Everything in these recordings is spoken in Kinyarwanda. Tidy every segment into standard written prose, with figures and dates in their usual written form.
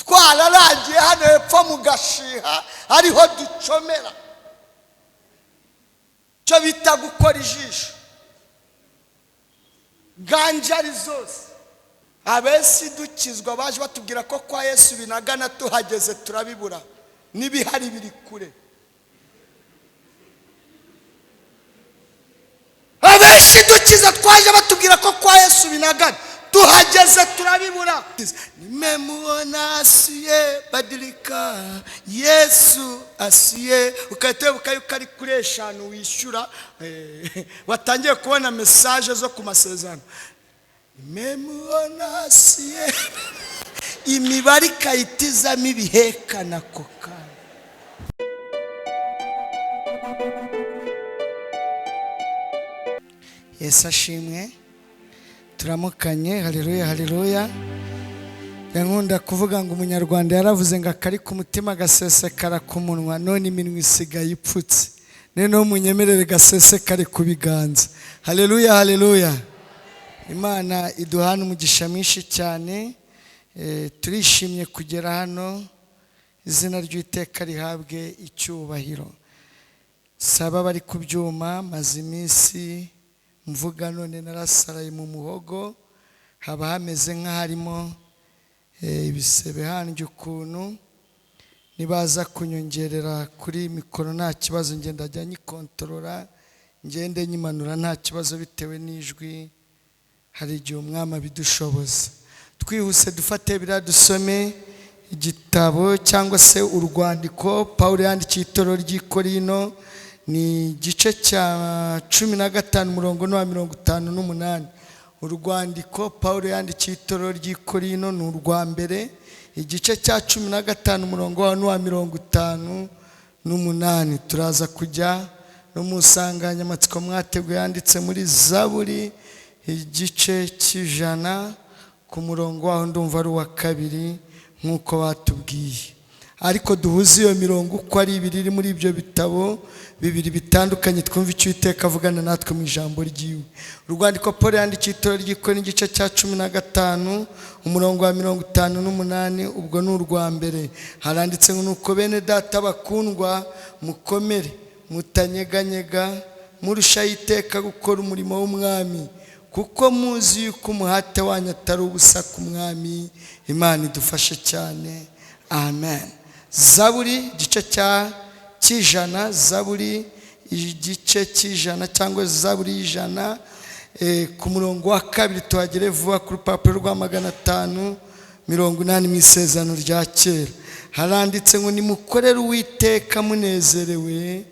Twararangiye hano hepfo mu Gashiha ariho ducomera. Cyo bita gukora ijisho. Ganjari zose. Abesi dukizwa baje batubwira ko kwa Yesu binagana, tuhageze turabibura. N'ibihari biri kure. Abenshi dukiza twaje batubwira ko kwa Yesu binagana, tuhageze turabibura. Nimemuona asiye badilika, Yesu asiye. Ukahita wibuka yuko ari kuri 5 wishyura, watangiye kubona message zo ku masezerano. Nimemuona asiye, imibare ikayitizamo ibihekana koka. Yesu ashimwe, turamukanye. Haleluya, haleluya. Yankunda kuvuga ngo umunyarwanda yaravuze ngo akari ku mutima gasesekara ku munwa, none iminwa isigaye ipfutse. None munyemerere gasesekare ku biganza. Haleluya, haleluya. Imana iduhana umugisha mwinshi cyane. Turishimye kugera hano. Izina ry'Uwiteka rihabwe icyubahiro. Saba bari ku byuma, maze iminsi mvuga none narasaraye mu muhogo, haba hameze nk'aharimo ibisebe hanjye ukuntu. Nibaza kunyongerera kuri mikoro nta kibazo, ngenda ajya nyikontorora, ngende nyimanura nta kibazo bitewe n'ijwi. Hari igihe umwami abidushoboza. Twihuse dufate biriya dusome igitabo cyangwa se urwandiko Pawulo yandikiye itorero ry'i Korinto, ni igice cya 15 umurongo wa 58. Urwandiko Pawulo yandikiye itorero ry'i Korinto ni urwa mbere, igice cya 15 umurongo wa 58. Turaza kujya no mu nsanganyamatsiko mwateguye yanditse muri Zaburi igice cy'ijana ku murongo waho, ndumva ari uwa 2 nk'uko batubwiye. Ariko duhuze iyo mirongo uko ari ibiri iri muri ibyo bitabo bibiri bitandukanye, twumve icyo Uwiteka avugana natwe mu ijambo ryiwe. Urwandiko Paul yandikiye itorero ry'i Korinto igice cya 15 umurongo wa 58, ubwo ni urwa mbere. Haranditse ngo nuko bene data bakundwa, mukomere mutanyeganyega, murushaho iteka gukora umurimo w'umwami, kuko muzi yuko umuhate wanyu atari ubusa ku mwami. Imana idufashe cyane, amen. Zaburi igice cya cy'ijana, Zaburi igice cy'ijana cyangwa Zaburi y'ijana, ku murongo wa 2 tuhagere vuba ku rupapuro rwa 580 mu isezerano rya kera. Haranditse ngo nimukorere Uwiteka munezerewe.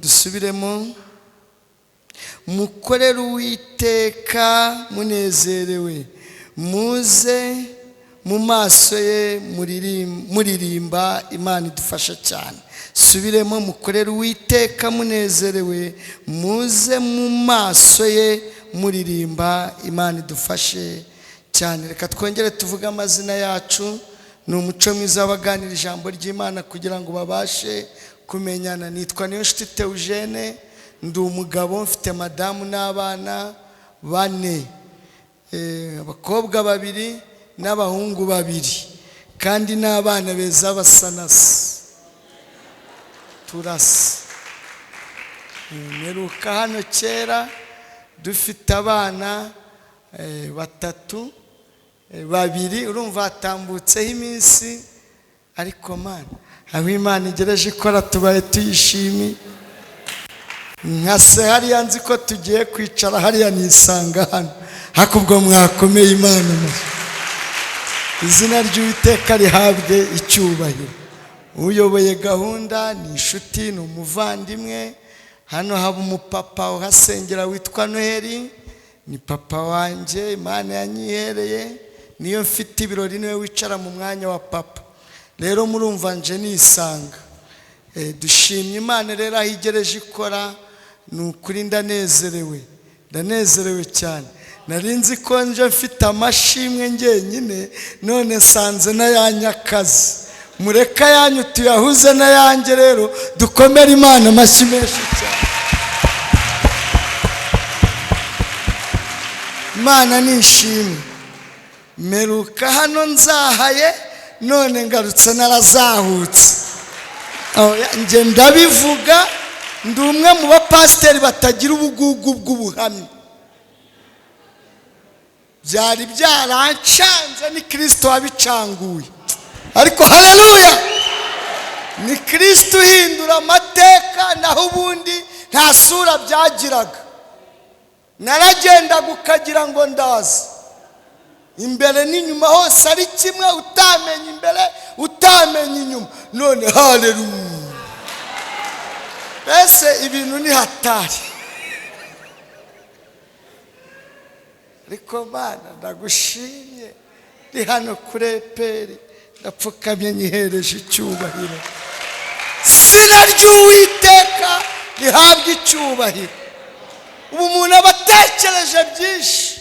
Dusubiremo, mukorere Uwiteka munezerewe, muze mu maso ye muririmba. Imana idufasha cyane. Subiremo, mukorere Uwiteka munezerewe, muze mu maso ye muririmba. Imana idufashe cyane. Reka twongere tuvuge amazina yacu. Ni umuco mwiza w'abaganira ijambo ry'Imana kugira ngo babashe kumenyana. Nitwa Niyonshuti Theogene, ndi umugabo, mfite madamu n'abana 4, abakobwa 2 n'abahungu 2, kandi n'abana beza basa nasa, turasa. Mperuka hano kera dufite abana 3, 2, urumva hatambutseho iminsi, ariko Mana aho Imana igereje ikora tubaye tuyishimi. Nka se hariya nzi ko tugiye kwicara hariya nisanga hano, hakubwo mwakomeye Imana. Izina ry'Uwiteka rihabwe icyubahiro. Uyoboye gahunda ni inshuti, ni umuvandimwe. Hano haba umupapa uhasengera witwa Noheli, ni papa wanjye, Imana yanyihereye, niyo mfite ibirori niwe wicara mu mwanya wa papa. Rero murumva nje nisanga. Dushimye Imana rero aho igereje ikora, ni ukuri ndanezerewe, ndanezerewe cyane. Nari nzi ko nje mfite amashimwe njyenyine, none nsanze n'ayanyakazi. Mureka yanyu tuyahuze n'ayanjye, rero dukomere Imana amashyi menshi cyane. Imana nishimwe. Meruka hano nzahaye, none ngarutse narazahutse. Njye ndabivuga, ndi umwe mu bapasiteri batagira ubugugu bw'ubuhamya. Byari byarancanze, ni Kristo wabicanguye. Ariko haleluya, ni Kristo uhindura amateka, naho ubundi nta sura byagiraga. Naragendaga ukagira ngo ndaza, imbere n'inyuma hose ari kimwe, utamenya imbere utamenya inyuma. None haleluya, mbese ibintu ni hatari. Ariko Mana ndagushimye, ndi hano kuri EPR, ndapfukamye nyihereje icyubahiro. Izina ry'Uwiteka rihabwa icyubahiro. Ubu umuntu aba atekereje byinshi.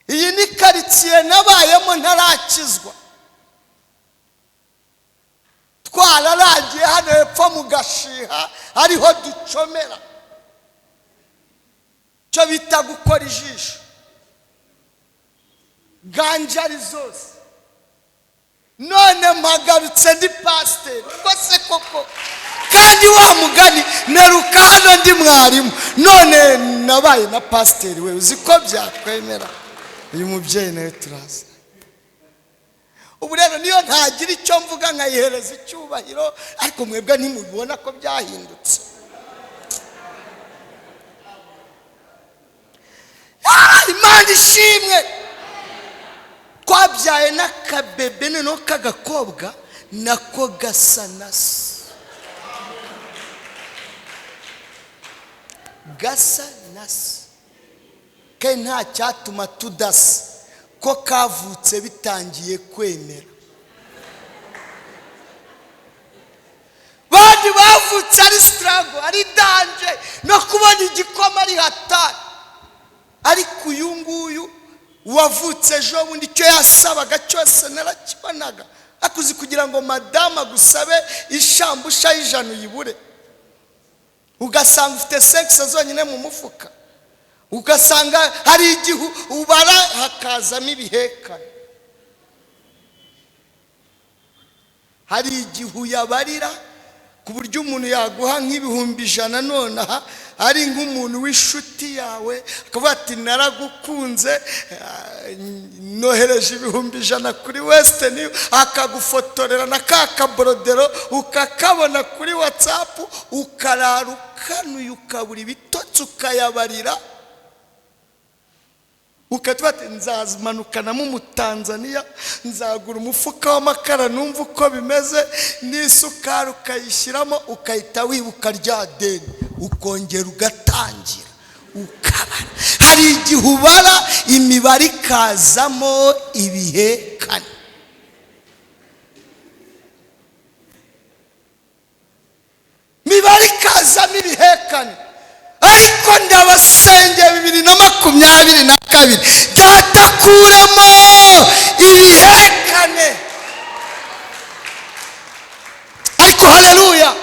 Iyi ni karitsiye nabayemo ntarakizwa, twararagiye hano hepfo mu Gashiha, ariho ducomera icyo bita gukora ijisho, ganjari zose. None mpagarutse ndi pasiteri rwose koko, kandi wa mugani meruka hano ndi mwarimu, none nabaye na pasiteri. We uzi ko byakwemera? Uyu mubyeyi nawe turaza. Ubu rero niyo ntagira icyo mvuga nkayihereza icyubahiro, ariko mwebwe ntimubibona ko byahindutse. Imana ishimwe, twabyaye n'akabebe noneho k'agakobwa nako gasa na se, gasa na se, kandi nta cyatuma tudasa, ko kavutse bitangiye kwemera. Bandi bavutse ari sitarago, ari danje, no kubona igikoma ari hatari. Ariko uyu nguyu wavutse ejo bundi, icyo yasabaga cyose narakibonaga. Akuzi kugira ngo madamu agusabe ishambusha y'ijana uyibure, ugasanga ufite sekisi zonyine mu mufuka, ugasanga hari igihu ubara hakazamo ibihekane, hari igihu yabarira ku buryo umuntu yaguha nk'ibihumbi 100 nonaha ari nk'umuntu w'inshuti yawe, akavuga ati naragukunze, nohereje 100,000 kuri Western, akagufotorera na ka kaborodero ukakabona kuri WhatsApp, ukarara ukanuye ukabura ibitotsi ukayabarira, ukatuba ati nzazimanukanamo umutanzaniya, nzagura umufuka w'amakara numva uko bimeze, n'isukari ukayishyiramo, ukahita wibuka rya deni, ukongera ugatangira ukabara. Hari igihe ubara imibare ikazamo ibihekane. Imibare ikazamo ibihekane. Ariko ndabasengeye 2022 datakuremo ibihekane. Ariko haleluya,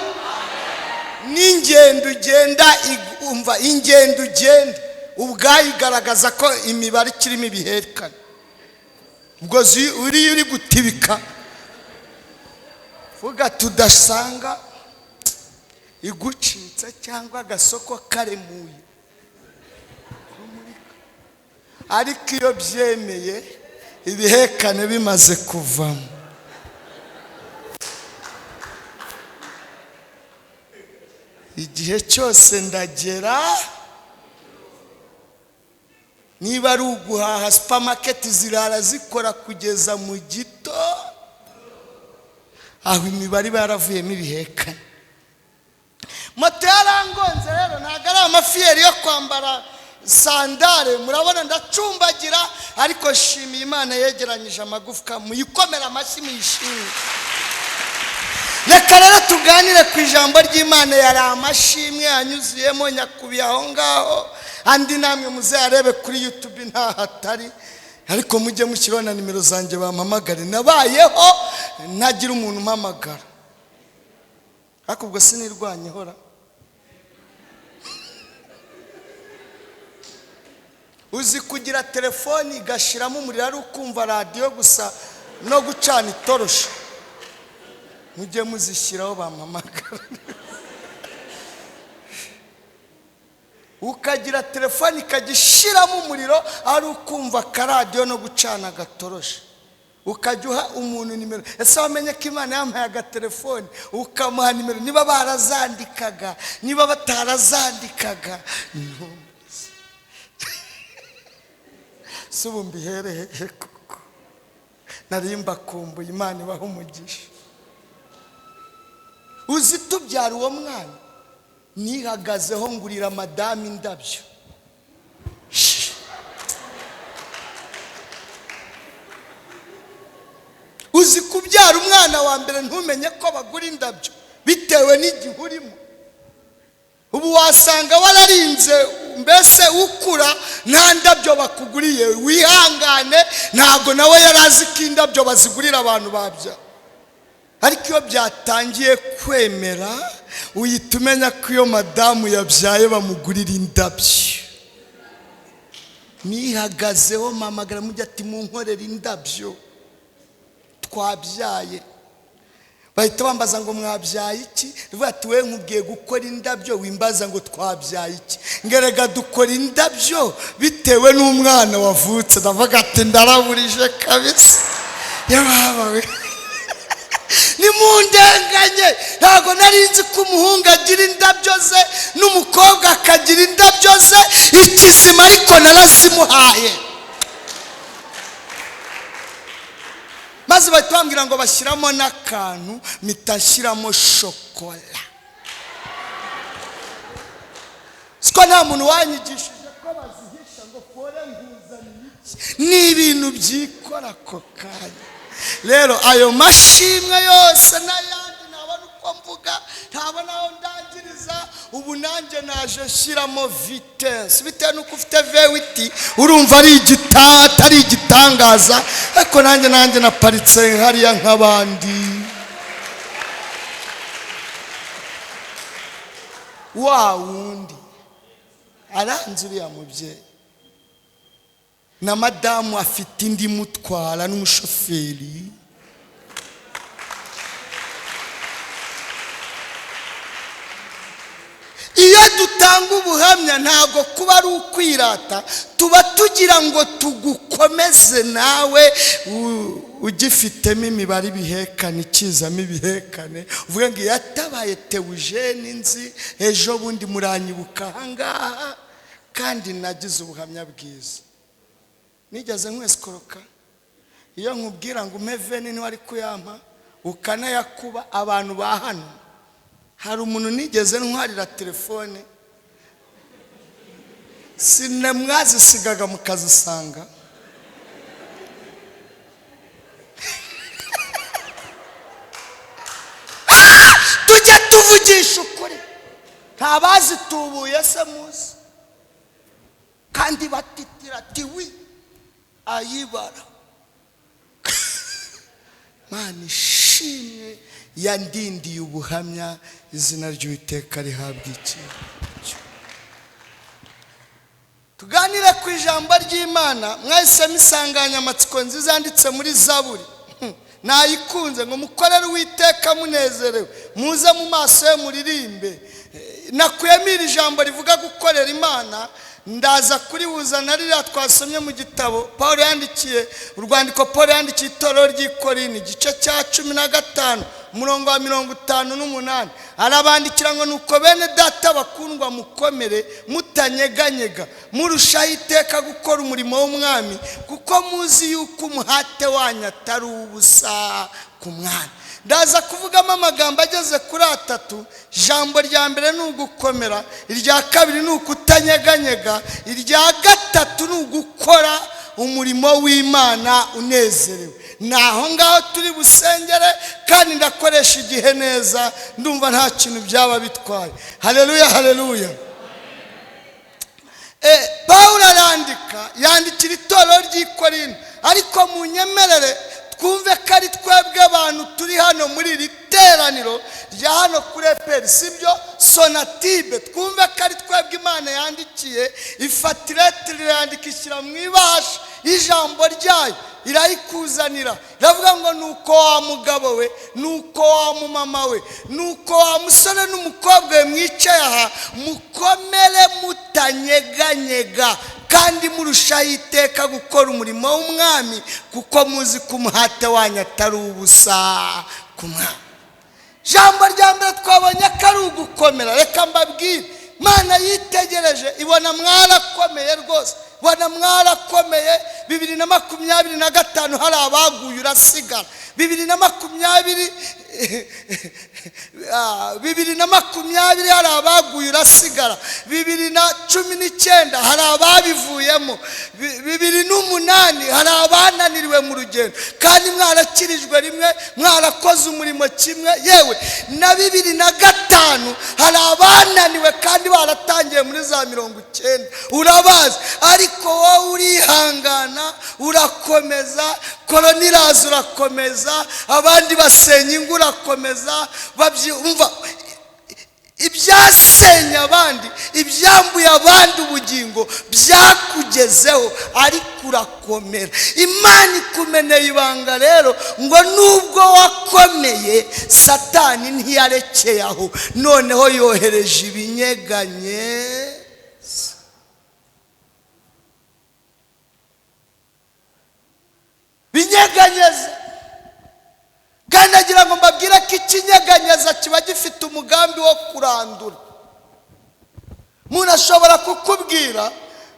n'ingendo ugenda umva, ingendo ugenda ubwayo igaragaza ko imibare ikirimo ibihekane. Ubwo uri uri gutibika vuga tudasanga igucitse cyangwa agasoko karemuye. Ariko iyo byemeye ibihekane bimaze kuvamo, igihe cyose ndagera. Niba ari uguhaha, supermarket zirara zikora kugeza mu gito, aho imibare iba yaravuyemo ibihekane. Moto yarangonze rero, ntabwo ari amafiyeri yo kwambara sandare, murabona ndacumbagira, ariko shimiye Imana yegeranyije amagufwa, muyikomera amashyi muyishimire. Reka rero tuganire ku ijambo ry'Imana. Yari amashimwe yanyuzuyemo nyakubiye aho ngaho, andi namwe muzayarebe kuri YouTube ntahatari, ariko mujye mushyiraho na nimero zanjye bampamagare. Nabayeho ntagira umuntu umpamagara, ariko ubwo sinirwanyehora. Uzi kugira telefoni igashiramo umuriro ari ukumva radiyo gusa no gucana itoroshi? Mujye muzishyiraho bampamagara. Ukagira telefoni ikajya ishiramo umuriro ari ukumva akaradiyo no gucana agatoroshi, ukajya uha umuntu nimero. Ese wamenye ko Imana yampaye agatelefoni ukamuha nimero? Niba barazandikaga, niba batarazandikaga, si ubu mbiherehehe kuko nari mbakumbuye. Imana ibaha umugisha. Uzi tubyara uwo mwana, nihagazeho ngurira madamu indabyo. Uzi kubyara umwana wa mbere ntumenye ko bagura indabyo bitewe n'igihe urimo. Ubu wasanga wararinze mbese ukura nta ndabyo bakuguriye, wihangane, ntabwo nawe yari azi ko indabyo bazigurira abantu babya. Ariko iyo byatangiye kwemera, uhita umenya ko iyo madamu yabyaye bamugurira indabyo. Nihagazeho mpamagara mujya ati munkorere indabyo, twabyaye. Bahita bambaza ngo mwabyaye iki? Rivuga ati we nkubwiye gukora indabyo, wimbaza ngo twabyaye iki? Ngerega dukora indabyo bitewe n'umwana wavutse. Ndavuga ati ndaraburije kabisa, yababawe nimundenganye. Ntabwo nari nzi ko umuhungu agira indabyo ze n'umukobwa akagira indabyo ze, ikizima ariko narazimuhaye. Maze bahita bambwira ngo bashyiramo n'akantu, mpita nshyiramo shokora. Siko nta muntu wanyigishije ko bazihisha ngo fore nkuzaniye iki, ni ibintu byikora ako kanya. Rero ayo mashimwe yose n'ayandi ntabona uko mvuga, ntabona aho ndangiriza. Ubu nanjye naje nshyiramo vitesse bitewe n'uko ufite vewiti, urumva ari atari igitangaza, ariko nanjye naparitse hariya nk'abandi. Wa wundi aranze uriya mubyeyi na madamu afite indi mutwara n'umushoferi. Iyo dutanga ubuhamya ntabwo kuba ari ukwirata, tuba tugira ngo tugukomeze nawe ugifitemo imibare ibihekane, ikizamo ibihekane, uvuge ngo yatabaye Teujene nzi ejo bundi muranyibuka ahangaha, kandi nagize ubuhamya bwiza. Nigeze nkwesikoroka, iyo nkubwira ngo umpe veni niwe ari kuyampa ukanayakuba. Abantu ba hano hari umuntu nigeze ntwarira telefone, mwazisigaga mukazisanga. Tujye tuvugisha ukuri, nta bazitubuye se muzi, kandi batitira ati wi ayibara. Mana ishimwe yandindiye ubuhamya, izina ry'Uwiteka rihabwa icyubahiro. Tuganire ku ijambo ry'Imana. Mwahisemo insanganyamatsiko nziza yanditse muri Zaburi, nayikunze, ngo mukorere Uwiteka munezerewe, muze mu maso ye muririmbe. Nakuyemo iri jambo rivuga gukorera Imana, ndaza kurihuza na ririya twasomye mu gitabo Paul yandikiye, urwandiko Paul yandikiye itorero ry'i Korinto, igice cya 15 umurongo wa 58. Arabandikira ngo nuko bene data bakundwa, mukomere mutanyeganyega, murushaho iteka gukora umurimo w'Umwami, kuko muzi yuko umuhate wanyu atari ubusa ku Mwami. Ndaza kuvugamo amagambo ageze kuri atatu. Ijambo rya mbere ni ugukomera, irya kabiri ni ukutanyeganyega, irya gatatu ni ugukora umurimo w'Imana unezerewe. Ni aho ngaho turi busengere, kandi ndakoresha igihe neza, ndumva nta kintu byaba bitwaye. Haleluya, haleluya. Pawulo arandika, yandikira itorero ry'i Korinto, ariko munyemerere twumve ko ari twebwe abantu turi hano muri iri teraniro rya hano kuri EPR, sibyo? Si Sonatibe, twumve ko ari twebwe Imana yandikiye. Ifata iletire, irayandika, ishyira mu ibahasha ijambo ryayo, irayikuzanira, iravuga ngo: "Nuko wa mugabo we, nuko wa mumama we, nuko wa musore n'umukobwa we mwicaye aha, mukomere mutanyeganyega kandi murushaho iteka gukora umurimo w'Umwami, kuko muzi ko umuhate wanyu atari ubusa ku Mwami." Ijambo rya mbere twabonye ko ari ugukomera. Reka mbabwire, Imana yitegereje ibona mwarakomeye rwose, ibona mwarakomeye. 2025 hari abaguye urasigara. 2020, 2020 hari abaguye urasigara. 2019 hari ababivuyemo. 2008 hari abananiriwe mu rugendo, kandi mwarakirijwe rimwe, mwarakoze umurimo kimwe. Yewe, na 2005 hari abananiwe kandi baratangiye muri za 90, urabazi. Ariko wowe urihangana, urakomeza. Korona iraza, urakomeza. Abandi basenya ingo, urakomeza. Babyumva, ibyasenya abandi, ibyambuye abandi ubugingo byakugezeho, ariko urakomera. Imana ikumeneye ibanga rero ngo nubwo wakomeye, Satani ntiyarekeye aho, noneho yohereje ibinyeganye. Binyeganyeza. Kandi agira ngo mbabwire ko ikinyeganyeza kiba gifite umugambi wo kurandura. Umuntu ashobora kukubwira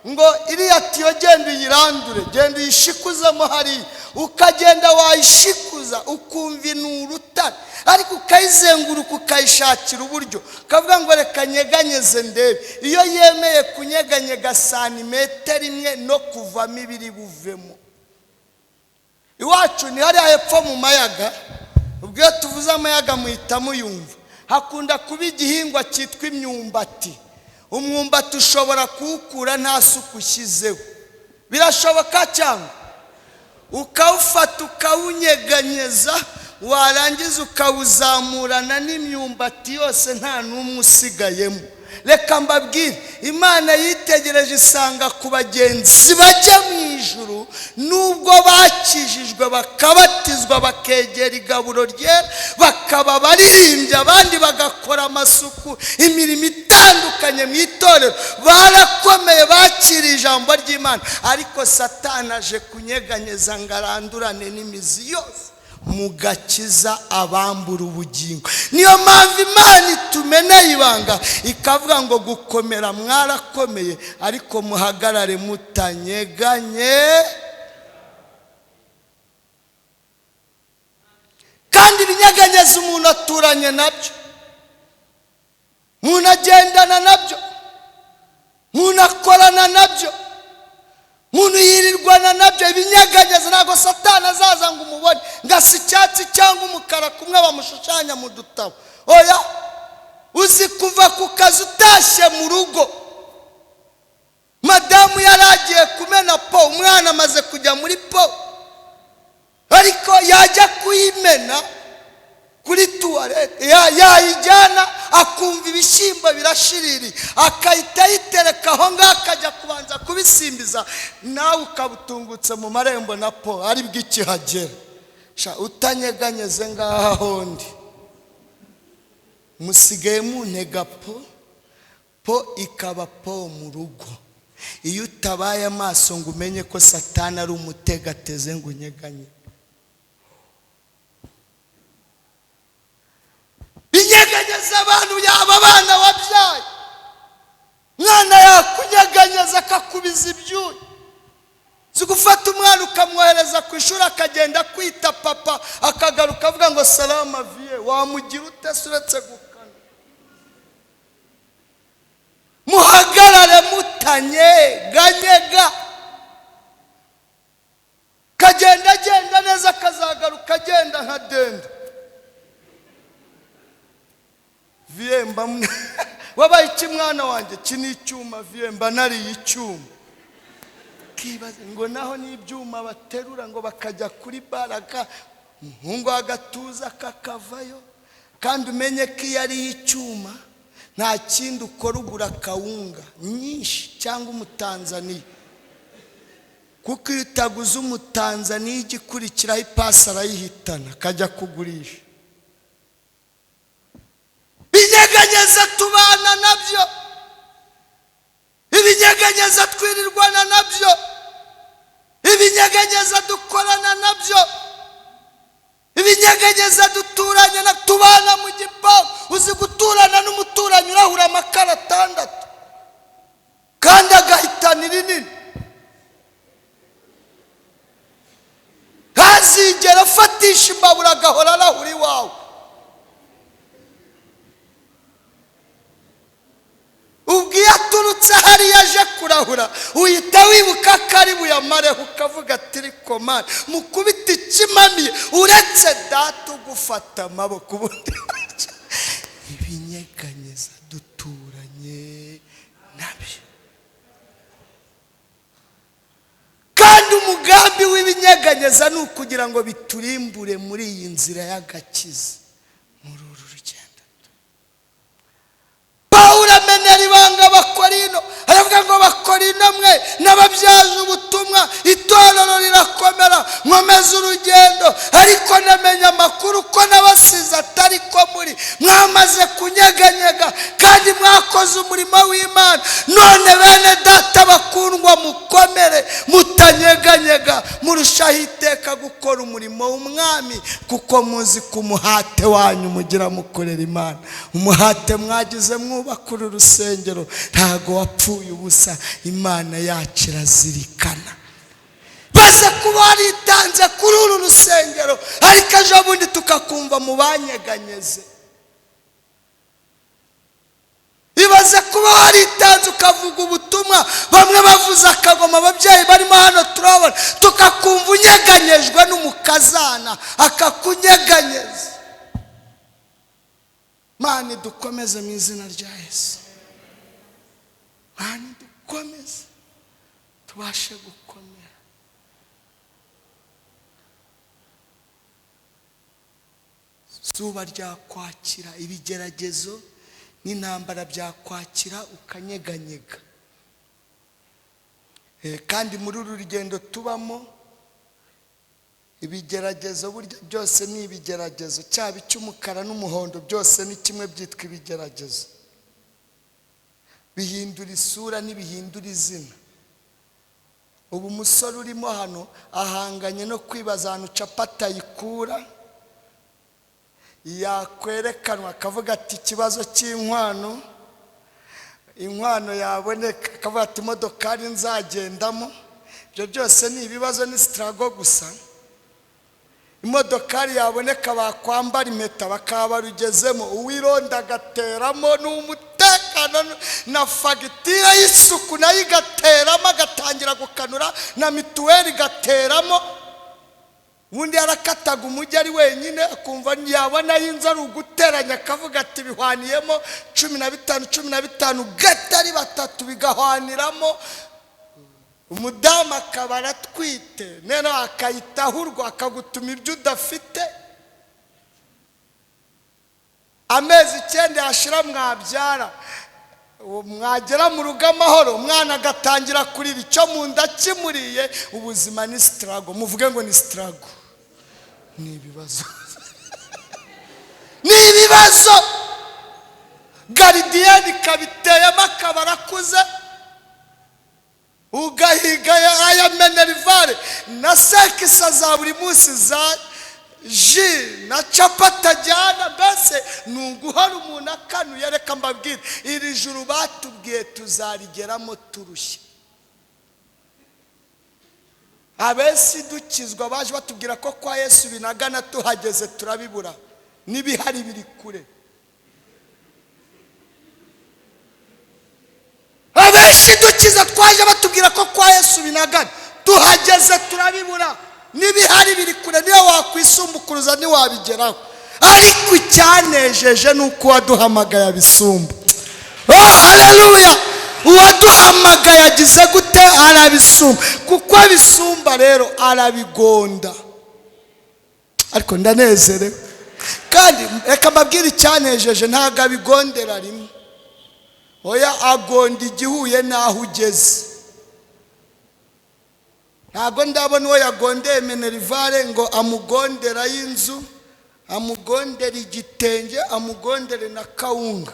ngo: "Iriya tiyo genda uyirandure, genda uyishikuzemo hariya." Ukagenda, wayishikuza ukumva ni urutare, ariko ukayizenguruka, ukayishakira uburyo, ukavuga ngo: "Reka nyeganyeze ndebe." Iyo yemeye kunyeganyega santimetero imwe, no kuvamo ibiri buvemo. Iwacu ni hariya hepfo mu Mayaga. Ubwo iyo tuvuze Amayaga muhita muyumva. Hakunda kuba igihingwa cyitwa imyumbati. Umwumbati ushobora kuwukura nta suku ushyizeho, birashoboka, cyangwa ukawufata ukawunyeganyeza, warangiza ukawuzamurana n'imyumbati yose, nta n'umwe usigayemo. Reka mbabwire, Imana yitegereje isanga ku bagenzi bajya mu ijuru, nubwo bakijijwe, bakabatizwa, bakegera igaburo ryera, bakaba baririmbye, abandi bagakora amasuku, imirimo itandukanye mu itorero, barakomeye, bakiriye ijambo ry'Imana, ariko Satani aje kunyeganyeza ngo arandurane n'imizi yose mu gakiza, abambura ubugingo. Niyo mpamvu Imana itumeneye ibanga, ikavuga ngo: "Gukomera mwarakomeye, ariko muhagarare mutanyeganye." Kandi ibinyeganyeza umuntu aturanye nabyo, umuntu agendana nabyo, umuntu akorana nabyo, umuntu yirirwana nabyo. Ibinyeganyeza, ntabwo Satani azaza ngo umubone ngo asa icyatsi cyangwa umukara kumwe bamushushanya mu dutabo. Oya, uzi kuva ku kazi utashye mu rugo, madamu yari agiye kumena po, umwana amaze kujya muri po, ariko yajya kuyimena kuri toilette, yayijyana akumva ibishyimbo birashiririye, akahita ayitereka aho ngaho, akajya kubanza kubisimbiza, nawe ukaba utungutse mu marembo na po aribwo ikihagera. Sha, utanyeganyeze ngaha hondi musigaye muntega po, po ikaba po mu rugo. Iyo utabaye amaso ngo umenye ko Satani ari umutego ateze ngo unyeganye, binyeganyeza abantu, yaba abana wabyaye. Mwana yakunyeganyeza akakubiza ibyuya. Si gufata umwana ukamwohereza ku ishuri, akagenda kwita papa, akagaruka avuga ngo: "Salama vieux." Wamugira ute se uretse gukana? Muhagarare mutanyeganyega. Kagenda agenda neza, akazagaruka agenda nka dendo. "Vieux, mba wabaye iki mwana wanjye?" "Iki ni icyuma vieux, mba nariye icyuma." Kibaza ngo naho ni ibyuma baterura ngo bakajya kuri baraka, umuhungu w'agatuza kakavayo. Kandi umenye ko iyo ariye icyuma Nta kindi ukora, ugura kawunga nyinshi cyangwa umutanzaniya, kuko iyo utaguze umutanzaniya igikurikiraho ipasi arayihitana akajya kugurisha. Ibinyeganyeza tubana nabyo, ibinyeganyeza twirirwana nabyo, ibinyeganyeza dukorana nabyo, ibinyeganyeza duturanye na tubana mu gipangu. Uzi guturana n'umuturanyi urahura amakara 6 kandi agahitana irinini, ntazigera afatisha imbabura, agahora arahura iwawe. Ubwo iyo aturutse hariya aje kurahura, uhita wibuka ko ari buyamareho, ukavuga ati ariko Mana mukubita ikimamiye, uretse data ugufata amaboko. Ubundi ibinyeganyeza duturanye nabyo. Kandi umugambi w'ibinyeganyeza ni ukugira ngo biturimbure muri iyi nzira y'agakiza, muri uru rugendo. Pawulo amenera ibanga Abakorino, aravuga ngo Bakorino mwe n'ababyaje ubutumwa, itorero rirakomera, nkomeza urugendo, ariko namenya amakuru ko n'abasize atari ko muri mwamaze kunyeganyega kandi mwakoze umurimo w'Imana. None bene data bakundwa, mukomere mutanyeganyega, murushaho iteka gukora umurimo w'Umwami, kuko muzi ko umuhate wanyu mugira mukorera Imana. Umuhate mwagize mwubaka uru rusengero ntago wapfuye ubusa, Imana yacu irazirikana. Baze kuba waritanze kuri uru rusengero, ariko ejo bundi tukakumva mu banyeganyeze. Ibaze kuba waritanze ukavuga ubutumwa, bamwe bavuze akagoma, ababyeyi barimo hano turabona, tukakumva unyeganyejwe n'umukazana akakunyeganyeza. Mani dukomeze mu izina rya Yesu, Mani dukomeze tubashe gukomera. Zuba ryakwakira, ibigeragezo n'intambara byakwakira ukanyeganyega. Kandi muri uru rugendo tubamo ibigeragezo burya byose ni ibigeragezo, cyaba icy'umukara n'umuhondo byose ni kimwe, byitwa ibigeragezo. Bihindura isura n'ibihindura izina. Ubu umusore urimo hano ahanganye no kwibaza ahantu capati ayikura, yakwerekanwa akavuga ati ikibazo cy'inkwano, inkwano yaboneka akavuga ati imodokari nzagendamo. Ibyo byose ni ibibazo, ni sitarago gusa. Imodokari yaboneka bakwambara impeta bakaba barugezemo, uwironda agateramo n'umutekano na fagitire y'isuku nayo igateramo, agatangira gukanura na mituweli igateramo. Ubundi yarakataga umujyi ari wenyine, akumva yabona y'inzu ari uguteranya, akavuga ati bihwaniyemo 15 15 gatari 3 bigahwaniramo. Umudamu akaba aratwite, none akayitahurwa akagutuma ibyo udafite. Amezi 9 yashira mwabyara, mwagera mu rugo amahoro, umwana agatangira kurira icyo mu nda kimuriye. Ubuzima ni sitarago, muvuge ngo ni sitarago, ni ibibazo ni ibibazo. Garidiyeni kabiteyemo akaba arakuze, ugahiga aya menerivare na sekisa za buri munsi za ji na capati ajyana, mbese ni uguhora umuntu akanuye. Reka mbabwire, iri juru batubwiye tuzarigeramo turushye. Abenshi dukizwa baje batubwira ko kwa Yesu binagana, tuhageze turabibura, n'ibihari biri kure. Abenshi dukiza twaje batubwira ko kwa Yesu binagana, tuhageze turabibura, n'ibihari biri kure, niyo wakwisumbukuruza ntiwabigeraho. Ariko icyanejeje ni uko uwaduhamagaye abisumba. Oh, haleluya! Uwaduhamagaye agize gute? Arabisumba. Kuko abisumba rero arabigonda. Ariko ndanezerewe. Kandi reka mbabwire icyanejeje, ntabwo abigondera rimwe. Oya, agonda igihuye n'aho ugeze. Ntabwo ndabona uwo yagondeye minerval ngo amugondera y'inzu, amugondere igitenge, amugondere na kawunga.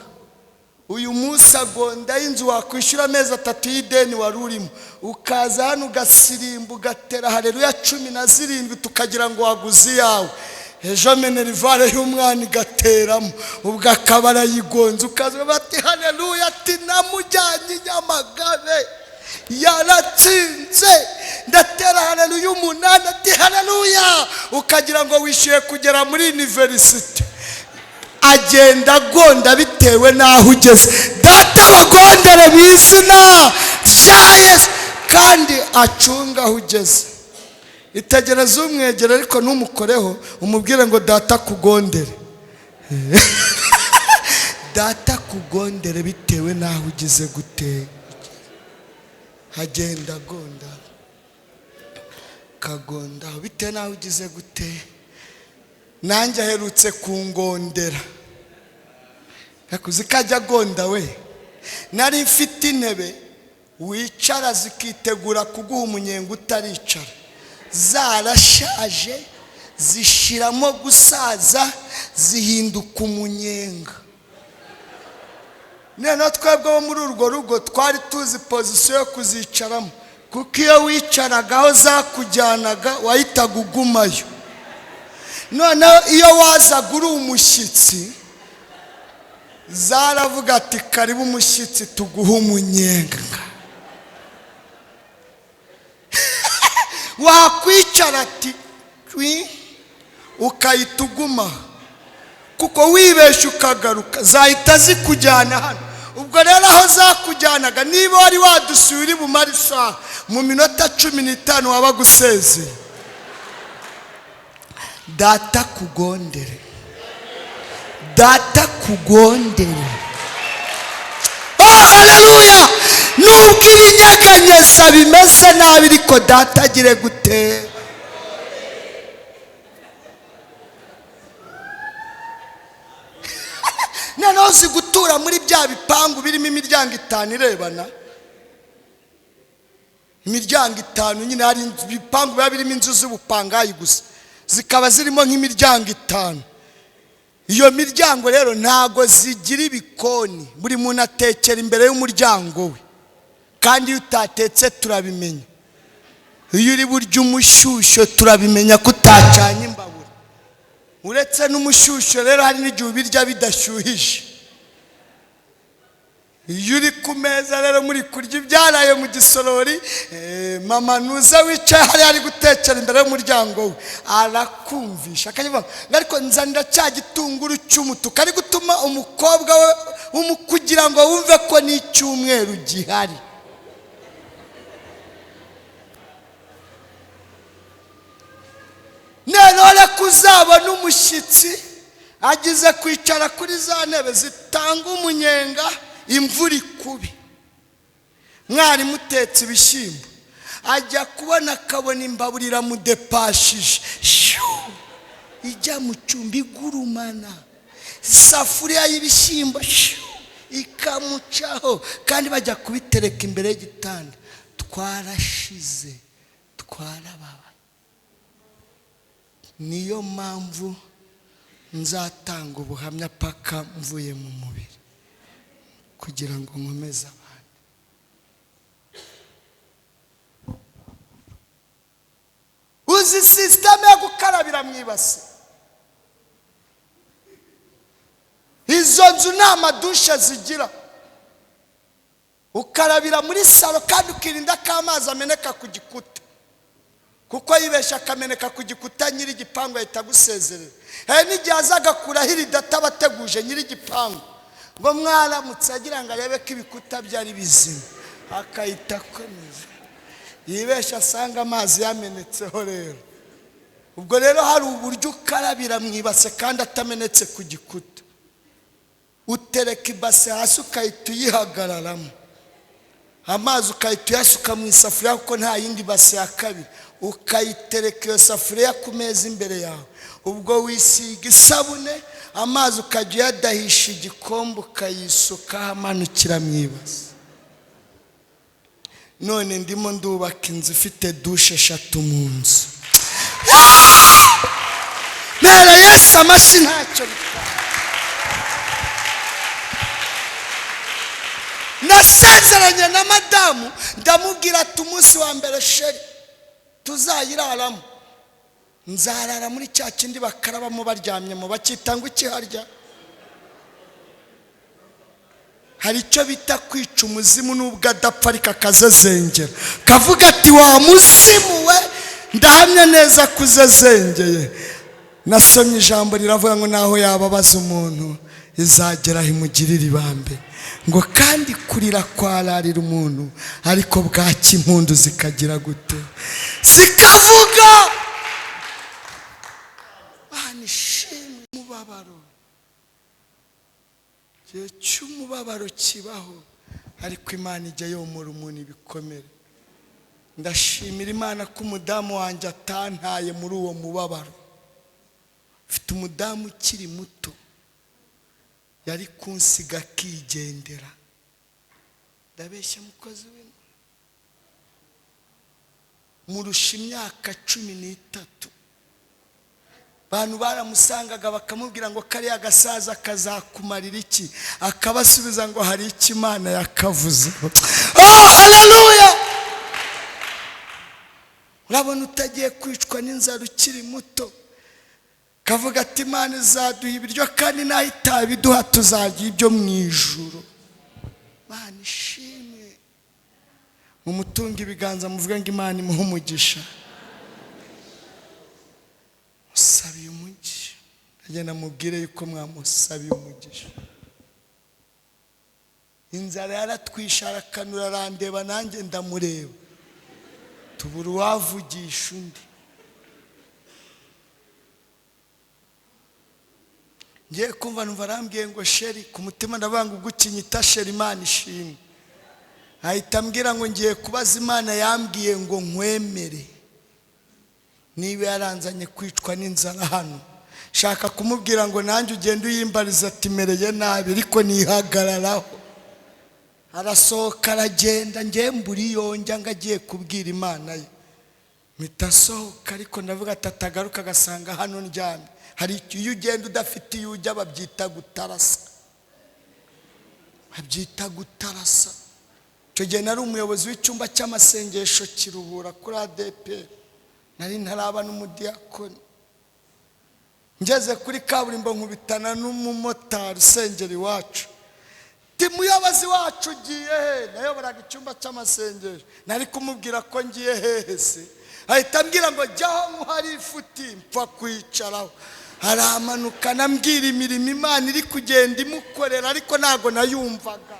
Uyu munsi agonda y'inzu wakwishyura amezi 3 y'ideni wari urimo, ukaza hano ugasirimba ugatera haleluya 17 tukagira ngo waguze iyawe. Ejo minerval y'umwana igateramo, ubwo akaba arayigonze, ukaza bati haleluya, ati namujyanye Nyamagabe yaratsinze, ndatera haleluya 8, ati haleluya, ukagira ngo wishyuye kugera muri university. Agenda agonda bitewe n'aho ugeze. Data bagondere mu izina rya Yesu, kandi acunga aho ugeze. Itegereze umwegere ariko ntumukoreho, umubwire ngo data kugondere. Data kugondere bitewe n'aho ugeze gute. Agenda agonda kagonda bitewe n'aho ugeze gute. Nanjye aherutse kungondera, yakuze kajya agonda we. Nari mfite intebe wicara zikitegura kuguha umunyenga utaricara, zarashaje zishiramo gusaza zihinduka umunyenga. Noneho twebwe bo muri urwo rugo twari tuzi pozisiyo yo kuzicaramo, kuko iyo wicaragaho zakujyanaga wahitaga ugumayo. Noneho iyo wazaga uri umushyitsi zaravuga ati karibu umushyitsi tuguhe umunyenga. Wakwicara ati ukahita uguma, kuko wibeshya ukagaruka zahita zikujyana hano. Ubwo rero aho zakujyanaga, niba wari wadusuye uri bumare isaha, mu minota 15 waba gusezeye. Data kugondere, data kugondere. Oh haleluya! Nubwo ibinyeganyeza bimeze nabi, ariko data agire gute? Noneho uzi gutura muri bya bipangu birimo imiryango 5 irebana, imiryango 5 nyine. Hari ibipangu biba birimo inzu z'ubupangayi gusa, zikaba zirimo nk'imiryango 5. Iyo miryango rero ntago zigira ibikoni, buri muntu atekera imbere y'umuryango we, kandi iyo utatetse turabimenya. Iyo uri burya umushyushyo turabimenya ko utacanye imbabura. Uretse n'umushyushyo rero hari n'igihe ubirya bidashyuhije. Iyo uri ku meza rero muri kurya ibyaraye mu gisorori, mama nuza wicaye hariya ari gutekera imbere y'umuryango we, arakumvisha akavuga ariko nzanira cya gitunguru cy'umutuku, ari gutuma umukobwa we kugira ngo wumve ko n'icyumweru gihari. None kuzabona umushyitsi agize kwicara kuri za ntebe zitanga umunyenga, imvura ikubi, mwarimu utetse ibishyimbo ajya kubona akabona imbabura iramudepashije, ijya mu cyumba igurumana, isafuriya y'ibishyimbo ikamucaho, kandi bajya kubitereka imbere y'igitanda. Twarashize, twarababaye. Niyo mpamvu nzatanga ubuhamya paka mvuye mu mubiri, kugira ngo nkomeze abandi. Uzi sisiteme yo gukarabira mu ibase? Izo nzu nta madushe zigira, ukarabira muri salo kandi ukirinda ko amazi ameneka ku gikuta, kuko yibeshya akameneka ku gikuta nyiri igipangu ahita agusezerera. Hari n'igihe aza agakuraho irido atabateguje nyiri igipangu, ngo mwaramutse agira ngo arebe ko ibikuta byari bizima, akahita akomeza. Yibeshya asanga amazi yamenetseho. Rero ubwo rero hari uburyo ukarabira mu ibase kandi atamenetse ku gikuta. Utereka ibase hasi ukahita uyihagararamo, amazi ukahita uyasuka mu isafuriya, kuko nta yindi base ya kabiri. Ukayitereka iyo safuriya ku meza imbere yawe, ubwo wisiga isabune, amazi ukajya uyadahisha igikombe, ukayisukaho amanukira mu ibasi. None ndimo ndubaka inzu ifite douche 3 mu nzu. Mpera Yesu amashyi, ntacyo bitwaye. Nasezeranye na madamu, ndamubwira ati umunsi wa mbere chérie tuzayiraramo, nzarara muri cya kindi bakarabamo baryamyemo, bakita ngo ikiharya. Hari icyo bita kwica umuzimu nubwo adapfa ariko akazezengera, kavuga ati wa muzimu we, ndahamya neza kuzezengeye. Nasomye ijambo riravuga ngo naho yababaza umuntu izagera imugirire ibambe, ngo kandi kurira kwararira umuntu ariko bwaki impundu zikagira gute, zikavuga. Mana ishimwe. Umubabaro, igihe cy'umubabaro kibaho, ariko Imana ijya yomora umuntu ibikomere. Ndashimira Imana ko umudamu wanjye atantaye muri uwo mubabaro. Mfite umudamu ukiri muto, yari kunsiga akigendera. Ndabeshya mukozi w'Imana, murusha imyaka 13. Abantu baramusangaga bakamubwira ngo kariya gasaza kazakumarira iki, akabasubiza ngo hari icyo Imana yakavuzeho. Oh, haleluya! Urabona utagiye kwicwa n'inzara ukiri muto, kavuga ati Imana izaduha ibiryo kandi naho itabiduha tuzarya ibyo mu ijuru. Imana ishimwe. Mumutunge ibiganza muvuge ngo Imana imuhe umugisha. Musabiye umugisha, agenda mubwire yuko mwamusabiye umugisha. Inzara yaratwishe, arakanura arandeba, nanjye ndamureba, tubura uwavugisha undi. Ngiye kumva numva arambwiye ngo chérie, ku mutima ndavuga ngo ubwo ukinyita chérie Imana ishimwe. Ahita ambwira ngo ngiye kubaza Imana yambwiye ngo nkwemere, niba yaranzanye kwicwa n'inzara hano. Shaka kumubwira ngo nanjye ugende uyimbariza ati mereye nabi, ariko nihagararaho. Arasohoka aragenda, ngiye mbura iyo njya ngo agiye kubwira Imana ye. Mpita asohoka, ariko ndavuga ati atagaruka agasanga hano ndyamye. Hari iyo ugenda udafite iyo ujya babyita gutarasa, babyita gutarasa. Icyo gihe nari umuyobozi w'icyumba cy'amasengesho Kiruhura kuri ADEPR, nari ntaraba n'umudiyakoni. Ngeze kuri kaburimbo nkubitana n'umumotari usengera iwacu. Ti muyobozi wacu ugiye he? Nayoboraga icyumba cy'amasengesho, nari kumubwira ko ngiye hehe se? Ahita ambwira ngo jyaho nkuhari ifuti, mpfa kwicaraho. Aramanuka nambwira imirimo Imana iri kugenda imukorera, ariko ntago nayumvaga.